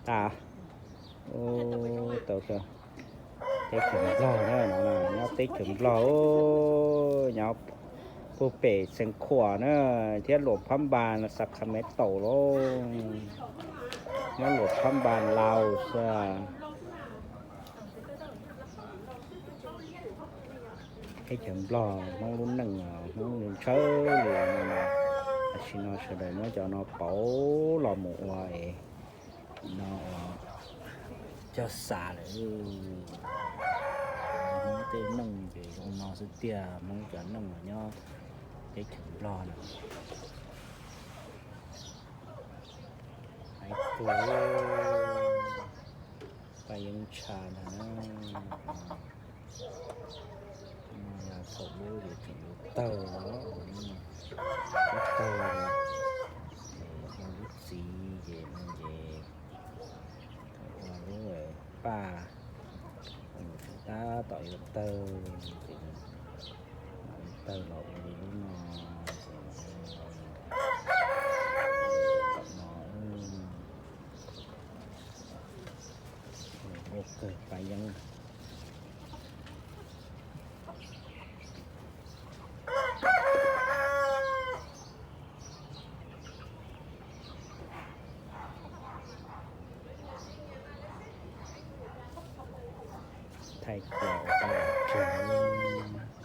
Ua, tau kawg. Teb chaws Nplog na, no nyob teb chaws Nplog, nyob puag pem Xeev Khuam na, thiab Luam Phab Npas, Sacramento lauj. Nyob Luam Phab Npas Laus xwb. Teb chaws Nplog, Hmoob lub neej, Hmoob ntshaw li no. Tam sim no sawv daws muab cov no pauv los mus ua es no ua cog xav lawm. Hmoob tej neej ces zoo no xwb tiag, Hmoob cov neej nyob teb chaws Nplog na. Hais tias paj yeeb tsha ntag na. No yog thaum lub yuav tseem yuav tawg, lub tawg, es ua lub txiv ces no ces thaum ua lub paj, tab tom yuav tawg ces tawg los ua li lub no, tom no ua kawg paj yeeb. Thaij cov ua paj yeeb.